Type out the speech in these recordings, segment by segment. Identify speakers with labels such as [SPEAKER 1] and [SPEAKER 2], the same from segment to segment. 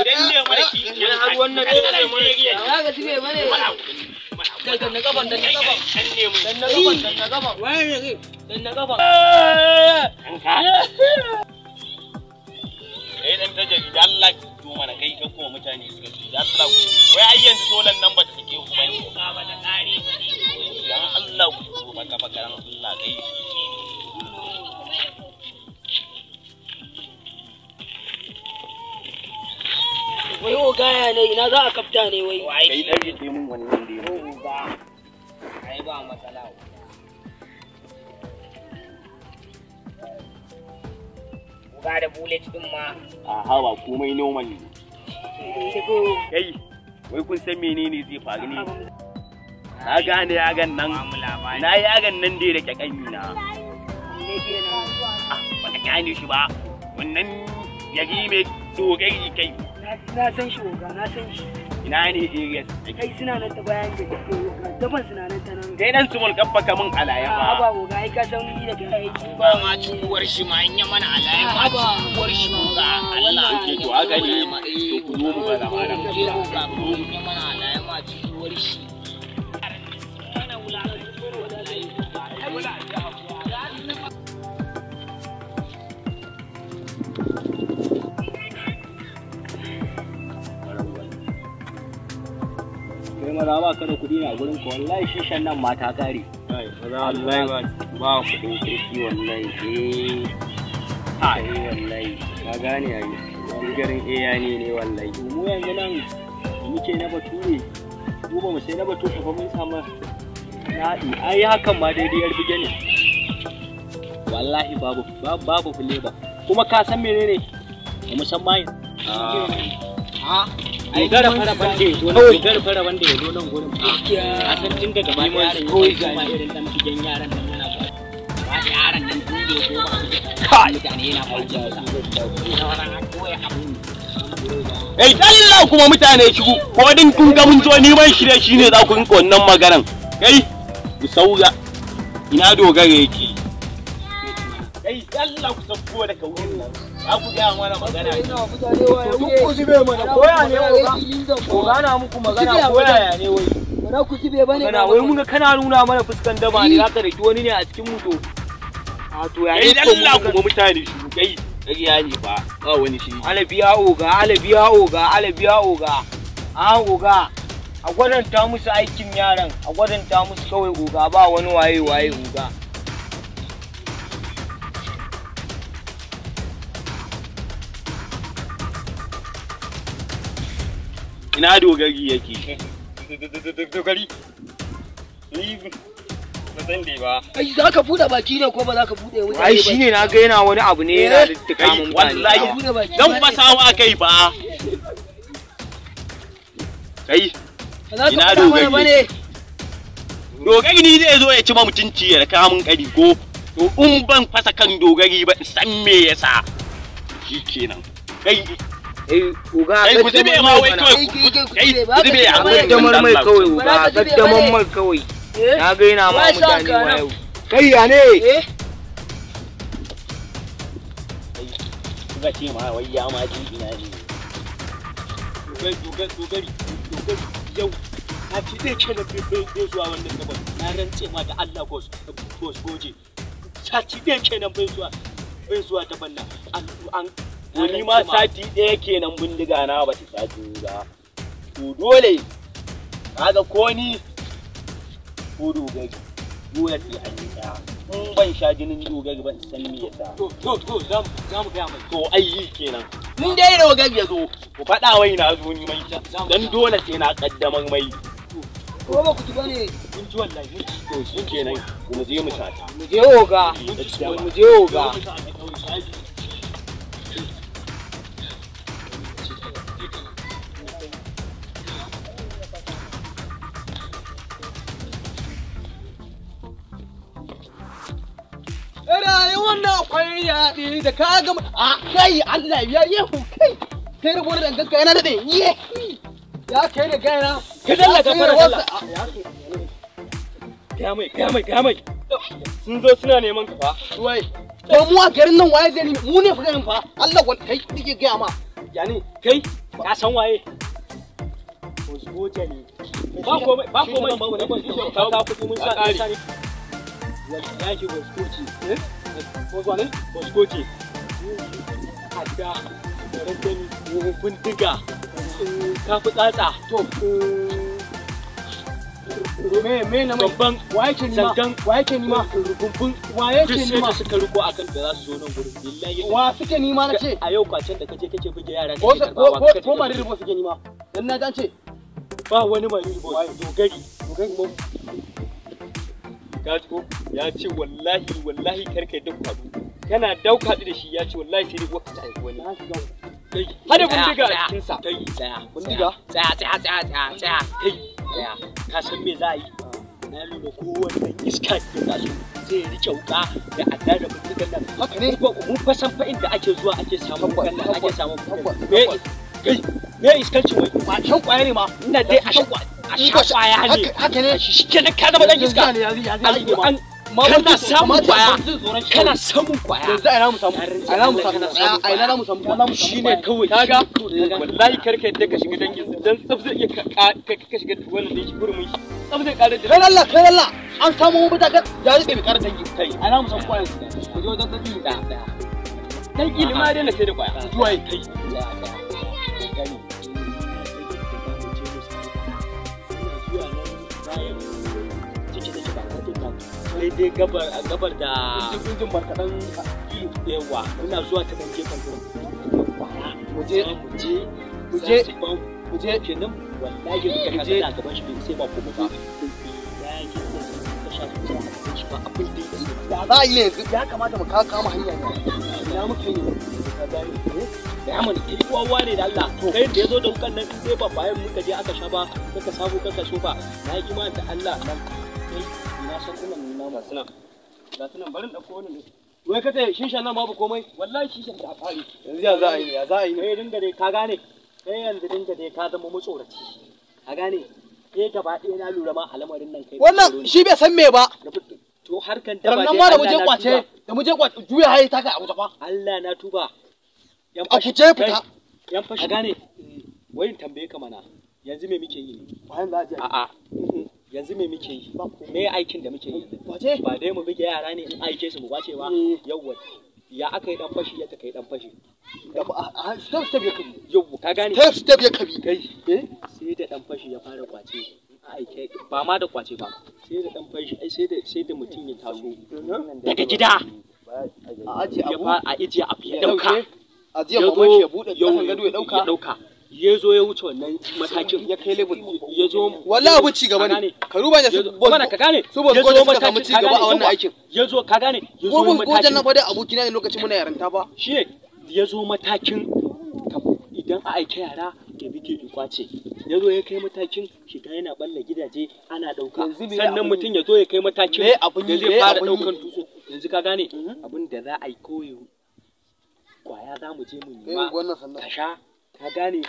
[SPEAKER 1] danne mana shi
[SPEAKER 2] Yan har wannan ne
[SPEAKER 3] Ya ga zube bane.
[SPEAKER 2] Kai dan na gaban dan na gaban.
[SPEAKER 1] Danne mu.
[SPEAKER 2] Dan na gaban dan na gaban.
[SPEAKER 3] Waye ne kai?
[SPEAKER 2] Dan na gaban.
[SPEAKER 1] Kai dan ta jarida Allah ki to mana kai ka kuma mutane suka ce da Allah wai ai yanzu solan nan ba ta sake ku bane.
[SPEAKER 3] Ba ta kare ba ne.
[SPEAKER 1] Dan Allah ku zo baka baka dan Allah kai.
[SPEAKER 3] Wai ogaya ne ina za a kafta ne wai.
[SPEAKER 1] Kai dan rike mun wannan dai.
[SPEAKER 3] Oga. Ai ba matsala. Oga da bullet din ma.
[SPEAKER 1] A hawa komai normal ne. Kai wai kun san menene zai faru ne? Na gane yagan nan. Na yagan nan dai da kanyi na. Ah, baka gane shi ba. Wannan yari mai dogari kai.
[SPEAKER 3] Na san shi oga, na san shi.
[SPEAKER 1] Ina ne areas?
[SPEAKER 3] Kai suna nan ta bayan gari ko oga, daban suna nan ta nan.
[SPEAKER 1] Kai dan sumul kabba kamun alaya
[SPEAKER 3] A
[SPEAKER 1] ba.
[SPEAKER 3] ba oga, ai ka san ni da kai aiki.
[SPEAKER 4] Ba ma ciwuwar shi ma in ya mana alaya ma ciwuwar shi oga Allah.
[SPEAKER 1] Ke to haka ne. To ku zo mu bada malam.
[SPEAKER 4] Je oga ko in ya mana alaya ma ciwuwar shi.
[SPEAKER 2] Kai maza ba ka da kuɗi na gurin ka wallahi shishan nan ma ta kare.
[SPEAKER 5] Kai maza wallahi ba ba kuɗin kirki wallahi eh. Ai wallahi ka gane ai. Wani garin eh ne ne wallahi.
[SPEAKER 2] Mu yanzu nan da muke na bature mu ba mu sai na bature ba mun samu naɗi ai hakan ma daidai yar bige ne. Wallahi babu babu babu fileba kuma ka san menene ba mu san mai.
[SPEAKER 4] Ha?
[SPEAKER 2] Dogara fara banda ya zo nan dogara fara banda ya zo nan gurin.
[SPEAKER 3] Gaskiya.
[SPEAKER 2] A san tun daga baya yaron ya koma irin dan figen yaran nan yana ba.
[SPEAKER 4] Ba yaran nan tun da ya koma mutane yana kwanciyar sa.
[SPEAKER 1] Kai Allah kuma mutane shigo ko din kun ga mun zo neman shi ne shine za ku rinka wannan maganan. Kai ku sauga ina dogara yake. Kai Allah ku sauko da kaurin nan. Za ku ga mana magana.
[SPEAKER 2] Duk ku zube mana koya ne oga. Oga na muku magana koya ya ne wai.
[SPEAKER 3] Bara ku zube bane.
[SPEAKER 2] Kana wai mun ga kana nuna mana fuskan daba ne zaka daki wani ne a cikin mu to. A to ya
[SPEAKER 1] Kai
[SPEAKER 2] ne
[SPEAKER 1] Allah kuma mutane shigo kai ƙarya ne ba ba wani shi.
[SPEAKER 2] Ala biya oga, ala biya oga, ala biya oga. A oga. A gwadanta musu aikin yaran, a gwadanta musu kawai oga ba wani waye waye oga.
[SPEAKER 1] Ina dogari yake.
[SPEAKER 5] Dogari. Ni ba san dai ba.
[SPEAKER 3] Ai za ka buɗe baki ne ko ba za ka buɗe wuta?
[SPEAKER 2] Ai shine na ga yana wani abu ne yana littika
[SPEAKER 1] Kai
[SPEAKER 2] mun mutane.
[SPEAKER 1] wallahi
[SPEAKER 3] Buɗe baki
[SPEAKER 1] dan fasa kai ba. Kai
[SPEAKER 3] Ba za ka
[SPEAKER 1] ina
[SPEAKER 3] faɗa mana
[SPEAKER 1] dogari
[SPEAKER 3] bane.
[SPEAKER 1] Dogari ni zai zo ya ci ma mutunci ya kawo mun kari ko to in ban fasa kan dogari ba in san me yasa. Shikenan. Kai
[SPEAKER 2] Eh oga
[SPEAKER 1] kai ku zube ma wai kawai kai ku zube a
[SPEAKER 2] kaddamar mai kawai
[SPEAKER 3] Ba za
[SPEAKER 2] oga,
[SPEAKER 3] ka zube
[SPEAKER 2] kaddamar
[SPEAKER 3] bane.
[SPEAKER 2] mai kawai.
[SPEAKER 3] Eh?
[SPEAKER 2] Na ga yana ma
[SPEAKER 3] Wai sa
[SPEAKER 2] mutane
[SPEAKER 3] ka nan.
[SPEAKER 2] wayo. Kai ya ne?
[SPEAKER 3] Eh?
[SPEAKER 1] Kuka ce ma wai ya ma ji ina ne.
[SPEAKER 2] Dogari, dogari, dogari, dogari, yau na ci ɗaya kenan bai zuwa wannan gaban. Na rantse ma da Allah gos, gos goje. Sati ɗaya kenan bai zuwa, bai zuwa daban nan. An, an,
[SPEAKER 1] To ni ma sati ɗaya kenan bindiga na ba ta sati ba. To dole kaga ko ni ko dogari dole sai an yi ɗaya. In ban sha jinin dogari ban san me yasa.
[SPEAKER 2] To, to, to, za mu gaya mai.
[SPEAKER 1] To ai yi kenan. In dai dogari ya zo ku faɗa wai na zo ni mai dan dole sai na kaddamar mai.
[SPEAKER 3] Ko ba ku ci bane?
[SPEAKER 2] Mun ji wallahi, mun ji.
[SPEAKER 1] To shi kenan mu je mu sata.
[SPEAKER 2] Mu je oga, mu je oga.
[SPEAKER 6] Rayuwar nan akwai yaɗi da ka gama a kai Allah ya yi kai kai da gonar danganka yana daɗe ye ya kai da gaina
[SPEAKER 2] Ka dalla ka fara dalla. Gaya mai, gaya mai, gaya mai. Sun zo suna neman ka fa.
[SPEAKER 6] Wai to mu a garin nan waye zai nemi mu ne fa garin fa Allah wal kai nake gaya ma
[SPEAKER 2] Yani kai Ka san waye? Goje ne. Ba komai, ba komai. Ka ka kuɗi mun sa ni. Wallahi goje. Eh? Ko ne? Goje. Adda, rangani, bindiga. Ka fi tsatsa. To.
[SPEAKER 6] Me na mai
[SPEAKER 2] babban
[SPEAKER 6] waye ke nima? Waye ke nima?
[SPEAKER 2] Rugumbun
[SPEAKER 6] waye ke nima?
[SPEAKER 2] Duk suka riko akan da za su zo nan gurin. Billahi
[SPEAKER 6] wa suke nima na ce?
[SPEAKER 2] A yau kwacen da kaje kake buge yara
[SPEAKER 6] kake karbawa. Ko ma ribo suke nima? Dan na ji ce
[SPEAKER 2] ba wani mai ribo dogari. Dogari. Ka ji ko ya ce wallahi wallahi karka duk kwado. Kana dauka da shi ya ce wallahi sai dai uwarka ta haifi wani. Hada bindiga a cikin sa. Kai tsaya.
[SPEAKER 6] Bindiga?
[SPEAKER 2] Tsaya tsaya tsaya tsaya tsaya. Kai tsaya. Ka san me za a yi? Na lura kowanne iska da taso sai ya rike wuka da adda da bindigan nan.
[SPEAKER 6] Haka ne?
[SPEAKER 2] Mun fa san fa inda ake zuwa ake samun wukan nan ake samun bindigan. Me kai me iskanci wai?
[SPEAKER 6] Ba shan kwaya ne ma.
[SPEAKER 2] Ina dai a shan kwaya ne.
[SPEAKER 6] Haka ne?
[SPEAKER 2] Shikenan ka zama dan iska. Kana samun kwaya. Kana samun kwaya.
[SPEAKER 6] Yanzu a ina mu samu? A ina mu samu? A ina mu samu?
[SPEAKER 2] Shine kawai. Kaga wallahi karka yadda ka shiga dangin su dan tsaf zai iya ka shiga wannan da yake gurumin shi. Tsaf zai ƙara da.
[SPEAKER 6] Kai Allah kai Allah an samu mu mutaka ya rike mai ƙara dangi.
[SPEAKER 2] Kai
[SPEAKER 6] a ina mu samu kwayan su. Ku je wajen dan ilimi.
[SPEAKER 2] Dan ilimi ma dai na sai da kwaya.
[SPEAKER 6] Zuwa yi.
[SPEAKER 2] Kai. Gani. Zuwa nan bayan ciki da ba ka daidai gabar gabar da
[SPEAKER 6] injin markaɗan
[SPEAKER 2] yawa muna zuwa ta dan gefen gurin
[SPEAKER 6] muje
[SPEAKER 2] muje
[SPEAKER 6] muje muje
[SPEAKER 2] kenan wallahi muka kaga a gaban shi bai sai ba komai ba ya ba abin da yake
[SPEAKER 6] da za a yi yanzu ya kamata mu kama hanya ne ina muke yi
[SPEAKER 2] ka gane da mana kai wawa ne da Allah kai da yazo da wukan nan sai ba bayan muka je aka sha ba kaka samu kaka so ba na yi imani da Allah nan kai na san ina nuna
[SPEAKER 5] Ga su nan. Ga su nan barin ɗauko wani ne.
[SPEAKER 6] Wai kace shishan nan babu komai?
[SPEAKER 2] Wallahi shishan ta fari.
[SPEAKER 6] Yanzu ya za a yi ya za a yi ne?
[SPEAKER 2] Kai dinga dai ka gane. Kai yanzu dinga dai ka zama matsoraci. Ka gane? Kai gaba ɗaya na lura ma al'amarin nan kai.
[SPEAKER 6] Wannan shi bai san me ba.
[SPEAKER 2] To harkan daba
[SPEAKER 6] dai. Rannan ma da muje kwace, da muje kwace juya haye ta kai a wuta fa.
[SPEAKER 2] Allah na tuba.
[SPEAKER 6] Yan fashi. A kuje fita.
[SPEAKER 2] Yan fashi. Ka gane? Wai in tambaye ka mana. Yanzu me muke yi ne?
[SPEAKER 6] Bayan za a je.
[SPEAKER 2] A'a. Yanzu me muke yi? Me aikin da muke yi?
[SPEAKER 6] Wace?
[SPEAKER 2] Ba dai mu buge yara ne in aike su mu kwace ba. Yawwa. Ya aka yi dan fashi ya ta kai dan fashi.
[SPEAKER 6] Step step ya kabi.
[SPEAKER 2] Yawwa ka gane?
[SPEAKER 6] Step step ya kabi.
[SPEAKER 2] Kai. Sai da dan fashi ya fara kwace. Aike ba ma da kwace ba. Sai da dan fashi ai sai da mutum ya taso. Daga gida.
[SPEAKER 6] A ajiye abu.
[SPEAKER 2] A ajiye abu ya dauka.
[SPEAKER 6] Ajiye maman shi ya bude kasan gado ya dauka.
[SPEAKER 2] Ya dauka. Ya zo ya wuce wannan matakin
[SPEAKER 6] ya kai level
[SPEAKER 2] ya zo
[SPEAKER 6] wallahi abin ci gaba ne ka ruba ne su
[SPEAKER 2] mana ka gane
[SPEAKER 6] su ba goje suka samu ci gaba a wannan aikin
[SPEAKER 2] ya zo ka gane ya zo
[SPEAKER 6] matakin gojen nan fa dai abokina ne lokacin muna yaranta fa
[SPEAKER 2] shi ya zo matakin idan a aike yara ya bige in kwace ya zo ya kai matakin shiga yana balla gidaje ana dauka sannan mutum ya zo ya kai matakin da zai fara daukan tutsu yanzu ka gane abin da za a yi koyo kwaya za mu je mu nema ka sha ka gane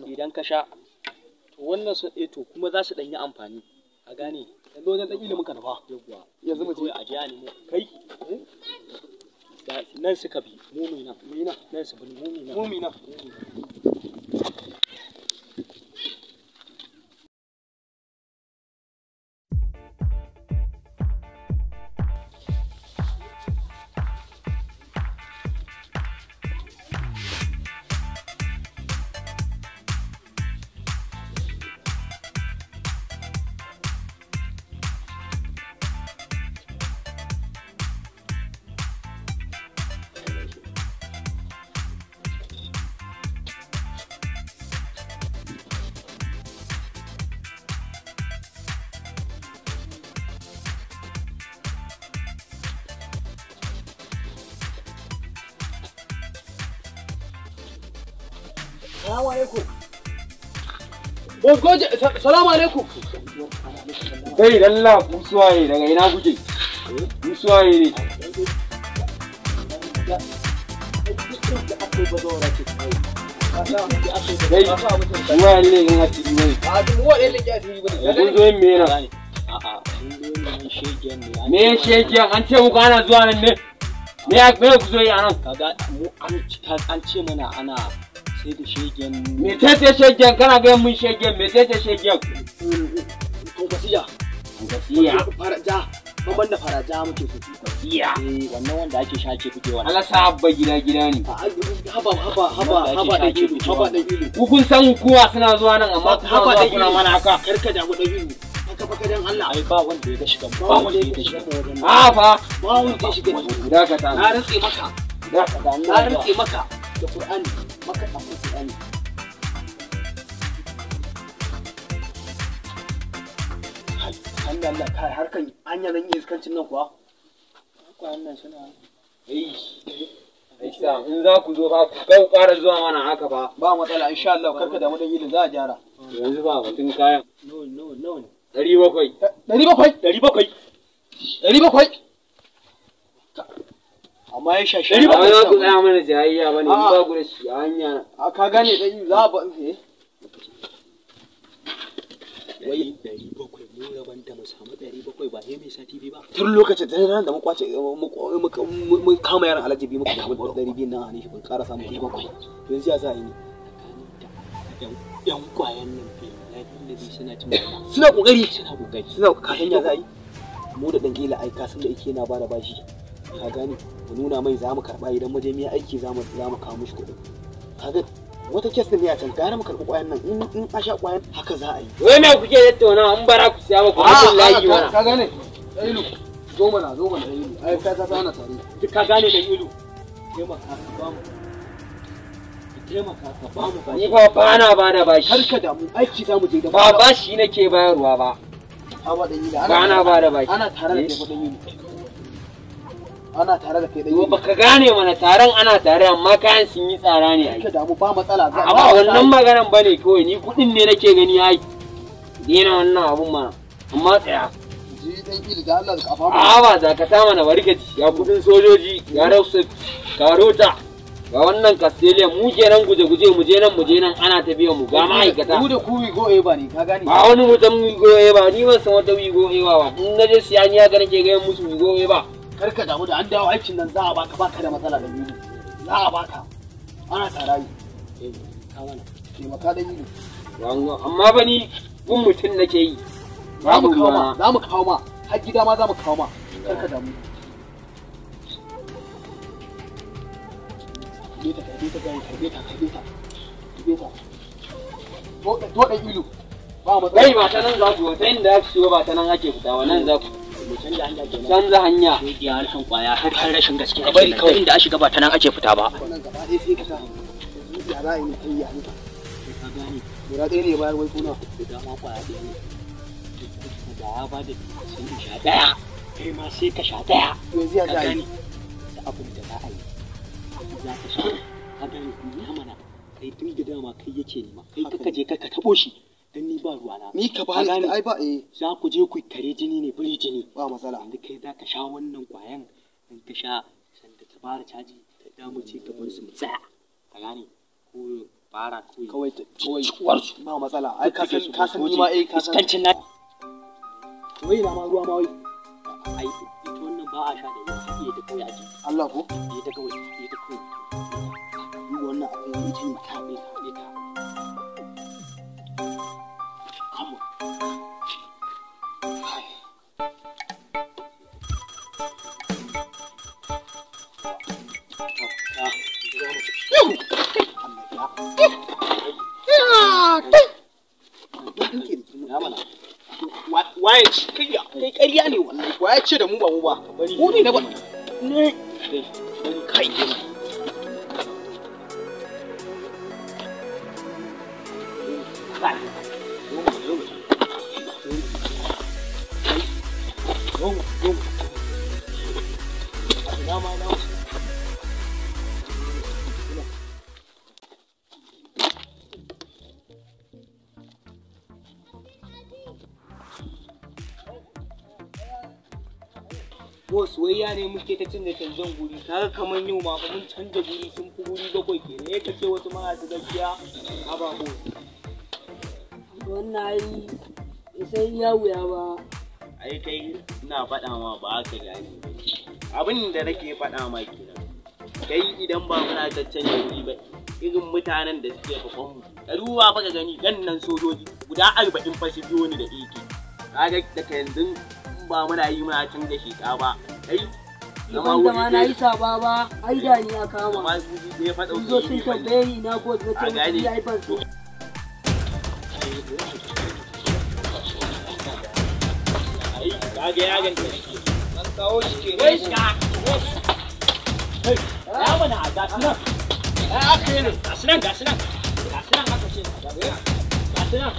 [SPEAKER 2] idan ka sha to wannan su to kuma za su dan yi amfani ka gane
[SPEAKER 6] yanzu wajen dan ilimin ka nafa
[SPEAKER 2] yawwa
[SPEAKER 6] yanzu mu je
[SPEAKER 2] a je a nemo kai nan suka bi mumina
[SPEAKER 6] mumina
[SPEAKER 2] nan su bi mumina
[SPEAKER 6] mumina Salamu alaikum. Boss Goje, salamu alaikum.
[SPEAKER 5] Kai lalla ku suwaye daga ina kuke? Ku suwaye ne? Kai, suwaye ne in a ciki ne?
[SPEAKER 6] A duk wa ɗaya leke a ciki bane.
[SPEAKER 5] Kun zo yin me nan?
[SPEAKER 2] A'a, mun zo yin shegen ne.
[SPEAKER 5] Me shegen? An ce muku ana zuwa nan ne? Me ya me ku zo yi a nan?
[SPEAKER 2] Kaga mu an ce mana ana Sai da shegen.
[SPEAKER 5] Mecece shegen kana ga mun shegen mecece shegen.
[SPEAKER 6] Kwankwasiya.
[SPEAKER 5] Kwankwasiya.
[SPEAKER 6] Faraja. Bamban da faraja muke so.
[SPEAKER 5] Kwankwasiya.
[SPEAKER 2] Eh wannan wanda ake sha ake fitewa.
[SPEAKER 5] Allah sa abba gida gida ne.
[SPEAKER 6] Haba haba haba haba dan ilu haba dan ilu.
[SPEAKER 5] Ku kun san hukuma suna zuwa nan amma kuna
[SPEAKER 6] Haba
[SPEAKER 5] zuwa
[SPEAKER 6] dan
[SPEAKER 5] kuna
[SPEAKER 6] ilu.
[SPEAKER 5] mana haka.
[SPEAKER 6] Kar ka damu dan ilu. Haka fa dan Allah.
[SPEAKER 2] Ai ba wanda ya ga shigan
[SPEAKER 6] Ba
[SPEAKER 2] ba
[SPEAKER 6] wanda
[SPEAKER 2] wanda ya
[SPEAKER 6] ya
[SPEAKER 2] ga
[SPEAKER 6] shiga
[SPEAKER 2] shigan.
[SPEAKER 6] wajen nan.
[SPEAKER 5] A fa.
[SPEAKER 6] Ba wanda ya shiga ciki.
[SPEAKER 5] Dakata.
[SPEAKER 6] Na rantse maka.
[SPEAKER 5] Dakata.
[SPEAKER 6] Na rantse maka da Qur'ani. Maka da Qur'ani. Allah Allah kai harkan hanya zan iya iskancin nan kuwa.
[SPEAKER 2] Kwanan suna
[SPEAKER 5] Eh. Aisha in za ku zo ba ku kau ƙara zuwa mana haka ba.
[SPEAKER 6] Ba matsala insha Allah karka damu dan ilin za a gyara.
[SPEAKER 5] Yanzu ba batun kayan.
[SPEAKER 2] no no no ne.
[SPEAKER 5] 700.
[SPEAKER 6] 700
[SPEAKER 2] 700.
[SPEAKER 6] 700. Amma ya shashe.
[SPEAKER 5] Ba za ku tsaya mana jayayya ba ne in ba ku da shi a hanya.
[SPEAKER 6] A ka gane dan ilu za a ba eh.
[SPEAKER 2] Wai 700 mu rabon da mu samu 700 ba sai mai sati biyu ba.
[SPEAKER 6] Tun lokacin da ran da mu kwace mun kama yaran Alhaji bi muka dawo da 200 nan a hannun shi ban ƙara samu 700. To yanzu ya za a yi ne.
[SPEAKER 2] Tsakanin da yan kwayan nan billahi suna cin wahala.
[SPEAKER 6] Suna kokari
[SPEAKER 2] Suna kokari.
[SPEAKER 6] suna ka san ya za a yi. Mu da dan ila ai ka san da yake yana bada bashi. Ka gane mu nuna mai za mu karba idan mu je mu yi aiki za mu kawo mishi kuɗin. Kaga wata kes din ne a can gara mu karɓi ƙwayan nan in a sha ƙwayan haka za a yi.
[SPEAKER 5] Wai me kuke tattaunawa in bara ku siya ba ku mutum layi mana.
[SPEAKER 6] Ka gane Ilu zo mana zo mana Ilu ai ka ta ana tare.
[SPEAKER 2] Duk ka gane dan ilu. Taimaka ka ba mu. Ka taimaka ka ba mu
[SPEAKER 5] Ni
[SPEAKER 2] bashi.
[SPEAKER 5] fa ba na ba da bashi.
[SPEAKER 6] Kar ka damu aiki za mu je da
[SPEAKER 5] Ba bashi nake bayarwa ba.
[SPEAKER 6] Haba dan Ilu
[SPEAKER 5] Ba na ba da bashi.
[SPEAKER 6] ana tare da kai dan Ilu. Ana tare da kai dan
[SPEAKER 5] To
[SPEAKER 6] Ilu.
[SPEAKER 5] baka gane mana taron ana tare amma kayan sun yi tsara ne ai.
[SPEAKER 6] Kar ka damu ba matsala.
[SPEAKER 5] A ba wannan maganan bane kawai ni kuɗin ne nake gani ai. Daina wannan abun mana. Amma tsaya.
[SPEAKER 6] Ji dan Ilu da Allah ka famu.
[SPEAKER 5] A ba dakata mana barkaci ya kudin sojoji ya rausa karota ga wannan Castelia mu kenan guje-guje mu je nan mu je nan ana tafiya mu ga ma'aikata.
[SPEAKER 6] Mu da ku we go ba ne ka gane.
[SPEAKER 5] Ba wani mutum wigo ba ni ban san wata wigo ba in na je siya ni haka nake ganin musu wigo ba.
[SPEAKER 6] Kar ka damu da an dawo aikin nan za a baka baka da matsala dan Ilu. Za a baka. Ana tare yi.
[SPEAKER 2] Ka mana.
[SPEAKER 6] Taimaka dan Ilu.
[SPEAKER 5] Amma ba ni gun mutum nake yi.
[SPEAKER 6] Za mu
[SPEAKER 5] Babu
[SPEAKER 6] kawo ma
[SPEAKER 5] ruwana.
[SPEAKER 6] za mu kawo ma har gida ma za mu kawo ma. Kar ka damu. Karbe ta karbe ta karbe ta karbe ta karbe ta. To dan Ilu. Ba matsala.
[SPEAKER 5] Kai ba ta nan za ku ta inda aka shigo ba ta nan ake fita ba nan za ku
[SPEAKER 2] Mu canza hanya kenan.
[SPEAKER 5] canza hanya.
[SPEAKER 2] Shege harshen kwaya har har rashin gaskiya.
[SPEAKER 4] Ka bari
[SPEAKER 2] kenan.
[SPEAKER 4] kawai. Inda a shiga ba ta nan ake fita ba.
[SPEAKER 6] Wannan gaba ɗaya sai ka sa. Yanzu ya za a yi ne kai ya ne.
[SPEAKER 2] Ka gane
[SPEAKER 6] Guda ɗaya ne bayar wai kuna.
[SPEAKER 2] guda ma kwaya ɗaya ne. Da ya ba da sai in sha ɗaya. Kai ma sai ka sha ɗaya.
[SPEAKER 6] Yanzu ya
[SPEAKER 2] Ka
[SPEAKER 6] za a yi.
[SPEAKER 2] gane da abin da za a yi. Za ka sha. Ka gane ya mana. Kai tun da dama kai yake nema. Kai kaka je ka taɓo shi. Dan ni ba ruwana.
[SPEAKER 6] Ni ka ba
[SPEAKER 2] Ka gane?
[SPEAKER 6] ni ai ba eh
[SPEAKER 2] Za ku je ku kare jini ne biri jini.
[SPEAKER 6] ba matsala.
[SPEAKER 2] Yanzu kai za ka sha wannan kwayan in ka sha sanda ta fara caji da mu ce ka bar su mu tsaya. Ka gane ko fara ko
[SPEAKER 6] Kawai kawai ba matsala. Ai ka san ni ma eh ka san.
[SPEAKER 2] iskancin na
[SPEAKER 6] Wai na ma ruwa ma wai.
[SPEAKER 2] ai ita wannan ba a sha da yawa haɗiye ta kawai ake
[SPEAKER 6] Allah ko.
[SPEAKER 2] haɗiye ta kawai haɗiye ta kawai
[SPEAKER 6] Yi wannan abin ita ne.
[SPEAKER 2] haɗiye ta haɗiye ta
[SPEAKER 6] Come on. Kai. Waye kai ƙarya ne wallahi waye ce da mu ba mu ba mu ne na ba ne kai
[SPEAKER 1] Boss wai ya ne muke ta canza canzan guri kaga kamar yau ma fa mun canza guri sun fi guri bakwai kenan ya kace wasu marasa gaskiya haba boss.
[SPEAKER 3] Wannan ai bai san iya wuya ba.
[SPEAKER 1] Ai kai ina faɗa ma ba haka gane ba. Abin da nake faɗa ma kenan. Kai idan ba muna ta canza guri ba Irin mutanen da suke fakon mu. Ka duba fa ka gani gannan sojoji guda 40 fa su biyo ni da AK. Kaga daga yanzu in ba muna yi muna canza sheka ba. Kai
[SPEAKER 3] Ban da ma na yi saba ba, ai da ni ya kama.
[SPEAKER 1] Amma su ji ya faɗa
[SPEAKER 3] Sun zo sun tambaye ni na boss na ce musu ni ai ban so.
[SPEAKER 1] Ai kaga ya ganta shi.
[SPEAKER 5] An kawo shi ke.
[SPEAKER 1] Wai ka. Ya mana ga su nan. Ga su nan ga su nan. Ga su nan aka ce. Ga su nan.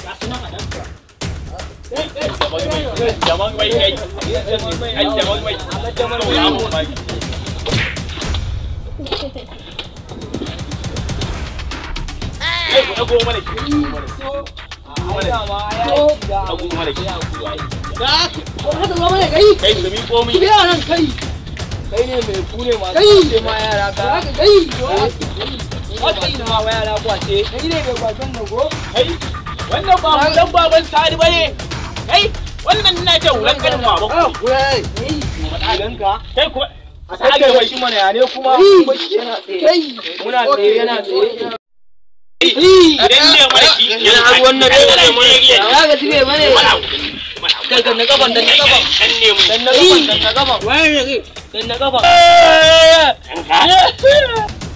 [SPEAKER 1] Ga su nan a nan. Jaman wai kai. Ai jaman wai. Ya mu mai. Kai ku dago mana shi. Dago mana shi.
[SPEAKER 3] Ko haka zo mana kai.
[SPEAKER 1] Kai su miƙo min.
[SPEAKER 3] Ki biya nan kai.
[SPEAKER 5] Kai ne mai kune masu
[SPEAKER 3] Kai!
[SPEAKER 5] kwace ma yara ka.
[SPEAKER 3] Haka kai.
[SPEAKER 5] Kai ne ma yara kwace.
[SPEAKER 3] Kai ne mai kwacen nan ko?
[SPEAKER 1] Kai wannan ba hulan baban Sani bane. Kai wannan ina ce hulan ganin baban ku.
[SPEAKER 3] Kai.
[SPEAKER 5] Ganka.
[SPEAKER 1] Kai ku
[SPEAKER 5] A sake mai shi mana ya ne kuma.
[SPEAKER 3] Kai.
[SPEAKER 5] Yana tsaye.
[SPEAKER 3] Kai.
[SPEAKER 5] Muna tsaye yana tsaye.
[SPEAKER 1] Idan ne mana shi.
[SPEAKER 5] Yana har wannan
[SPEAKER 1] ne mana shi.
[SPEAKER 3] Ya ga tibe mana.
[SPEAKER 5] Kai dan na gaban dan na gaban.
[SPEAKER 1] Dan ne mu.
[SPEAKER 5] Dan na gaban dan na gaban.
[SPEAKER 3] Waye ne kai?
[SPEAKER 5] Dan na gaban.
[SPEAKER 1] Ka.